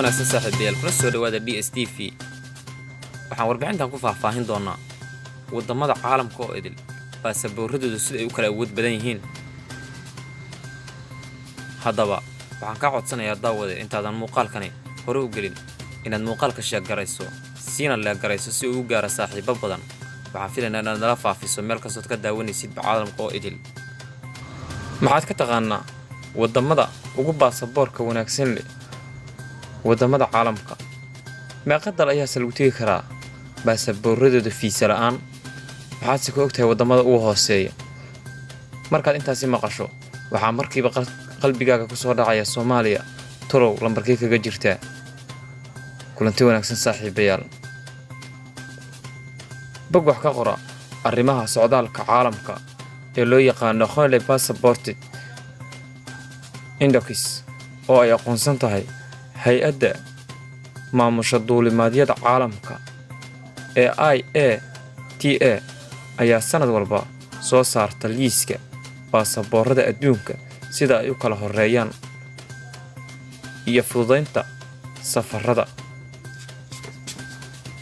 Wanaagsan saaxiibayaal, kuna soo dhawaada DSTV. Waxaan warbixintan ku faahfaahin doonaa waddamada caalamka oo idil baasaboorradoodu sida ay u kala awood badan yihiin. Haddaba waxaan kaa codsanayaa, daawade, intaadan muuqaalkani hore u gelin inaad muuqaalka share garayso, siina like garayso si uu u gaaro saaxiibo badan. Waxaan filaynaa inaad nala faafiso meel kastood ka daawanaysidba caalamka oo idil. Maxaad ka taqaanaa waddamada ugu baasaboorka wanaagsan leh waddamada caalamka? Meeqa dal ayaase lagu tegi karaa baasaboorradooda fiisa la'aan? Maxaadse ka ogtahay waddamada ugu hooseeya? Markaad intaasi maqasho, waxaa markiiba qalbigaaga ku soo dhacaya Soomaaliya. Tolow lambarkii kaga jirtaa? Kulanti wanaagsan saaxiibayaal. Bog wax ka qora arrimaha socdaalka caalamka ee loo yaqaano World Passport Index, oo ay aqoonsan tahay hay-adda maamusha duulimaadyada caalamka ee IATA, ayaa sanad walba soo saarta liiska baasaboorrada adduunka sida ay u kala horeeyaan iyo fududaynta safarada.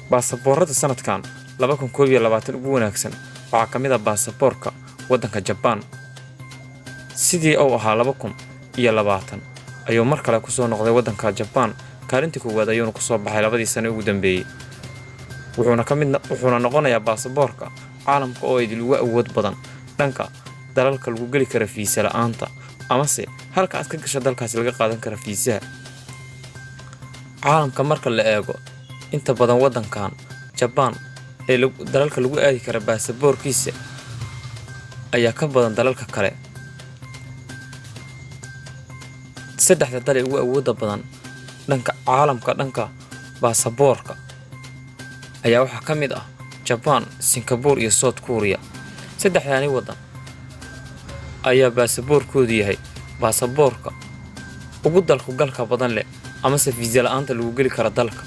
Baasaboorrada sanadkan 2021 ugu wanaagsan waxaa ka mid ah baasaboorka waddanka Jabaan. Sidii uu ahaa 2020 ayuu mar kale kusoo noqday waddanka Jabaan. Kaalinta koowaad ayuuna kusoo baxay labadii sano ugu dambeeyey, wuxuuna ka mid wuxuuna noqonayaa baasaboorka caalamka oo idil ugu awood badan dhanka dalalka lagu geli kara fiisa la'aanta, amase halka aad ka gasho dalkaasi laga qaadan kara fiisaha. Caalamka marka la eego, inta badan waddankan Jabaan ee dalalka lagu aadi kara baasaboorkiisa ayaa ka badan dalalka kale. Saddexda dal ee ugu awoodda badan dhanka caalamka dhanka baasaboorka ayaa waxaa ka mid ah Jabaan, Singapore iyo South Korea. Saddexdaani waddan ayaa baasaboorkoodu yahay baasaboorka ugu dalku galka badan leh, amase fiisa la'aanta lagu geli karo dalka.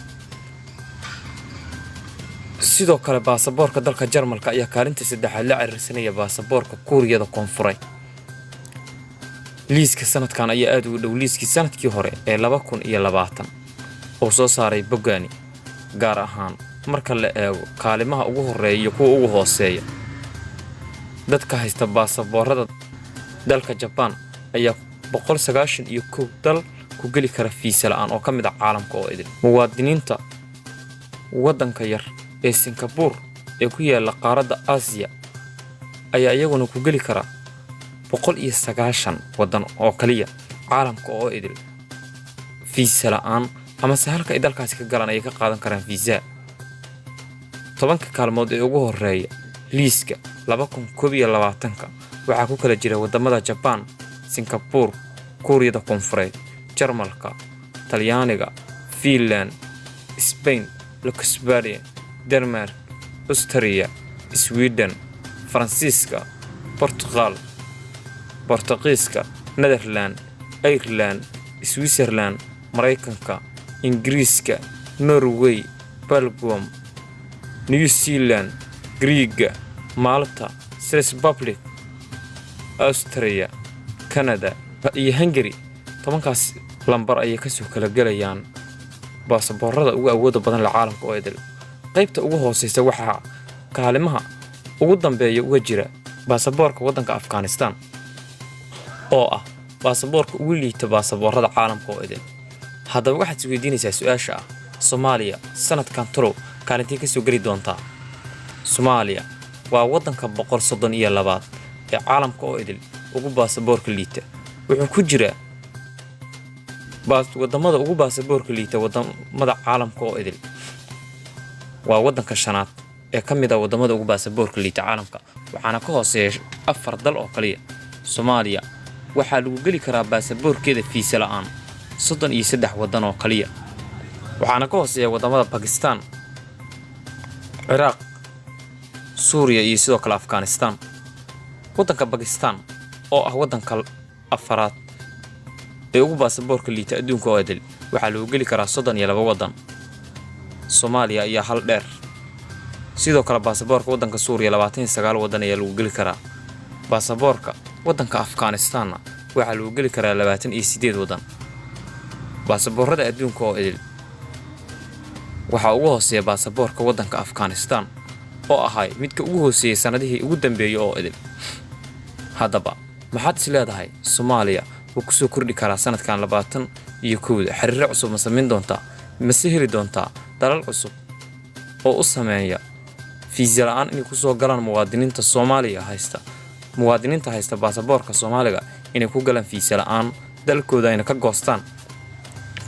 Sidoo kale baasaboorka dalka Jarmalka ayaa kaalinta saddexaad la ciriirsanaya baasaboorka Kuuriyada Koonfureed. Liiska sanadkan ayaa aada ugu dhow liiskii sanadkii hore ee 2020 oo soo saaray boggani, gaar ahaan marka la eego kaalimaha ugu horreeya iyo kuwa ugu hooseeya. Dadka haysta baasaboorada dalka Jabaan ayaa 191 dal ku geli kara fiisa la'aan oo ka mid ah caalamka oo idil. Muwaadiniinta waddanka yar ee Singapore ee ku yaala qaaradda Aasiya ayaa iyaguna ku geli kara 190 waddan oo kaliya caalamka oo idil fiisa la'aan, amase halka ay dalkaasi ka galaan ayay ka qaadan karaan fiisaha. 10-ka kaalmood ee ugu horreeya liiska 2021-ka waxaa ku kala jira waddamada Jabaan, Singapore, Kuuriyada Koonfureed, Jarmalka, Talyaaniga, Finland, Spain, Luxembourg, Denmark, Austria, Sweden, Faransiiska, Portugal, Bortuqiiska, Netherland, Ireland, Switzerland, Maraykanka, Ingiriiska, Norway, Belgium, New Zealand, Griiga, Malta, Czech Republic, Austria, Canada iyo Hungary. 10-kaas lambar ayay kasoo kala gelayaan baasaboorada ugu awooda badan leh caalamka oo idil. Qaybta ugu hooseysa waxaa kaalimaha ugu dambeeya uga jira baasaboorka waddanka Afghanistan, oo ah baasaboorka ugu liita baasaboorada caalamka oo idil. Haddaba waxaad is weydiinaysaa su-aasha ah: Soomaaliya sanadkan tolow kaalintay ka soo geli doontaa? Soomaaliya waa waddanka 132aad ee caalamka oo idil ugu baasaboorka liita. Wuxuu ku jiraa waddamada ugu baasaboorka liita waddamada caalamka oo idil. Waa waddanka shanaad ee ka mid ah waddamada ugu baasaboorka liita caalamka, waxaana ka hooseeya afar dal oo kaliya. Soomaaliya waxaa lagu geli karaa baasaboorkeeda fiisa la'aan 33 waddan oo kaliya, waxaana ka hooseeya waddamada Bakistan, Ciraaq, Suuriya iyo sidoo kale Afghanistan. Waddanka Bakistan, oo ah waddanka afaraad ee ugu baasaboorka liita adduunka oo idil, waxaa lagu geli karaa 32 waddan. Soomaaliya ayaa hal dheer. Sidoo kale baasaboorka waddanka Suuriya 29 waddan ayaa lagu geli karaa. Baasaboorka waddanka Afghanistanna waxaa lagu geli karaa 28 waddan. Baasaboorrada adduunka oo idil waxaa ugu hooseeya baasaboorka waddanka Afghanistan oo ahay midka ugu hooseeyey sannadihii ugu dambeeyey oo idil. Haddaba, maxaad is leedahay Soomaaliya wuu kusoo kordhi karaa sanadkan 21-da? Xiriiro cusub ma samayn doontaa? Mase heli doontaa dalal cusub oo u sameeya fiisa la'aan inay kusoo galaan muwaadiniinta Soomaaliya haysta, muwaadiniinta haysta baasaboorka Soomaaliga inay ku galaan fiisa la'aan dalkooda ayna ka goostaan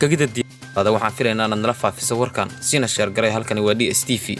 gagida diyaarada? Waxaan filaynaa inaad nala faafiso warkan, siina share garay. Halkani waa DSTV.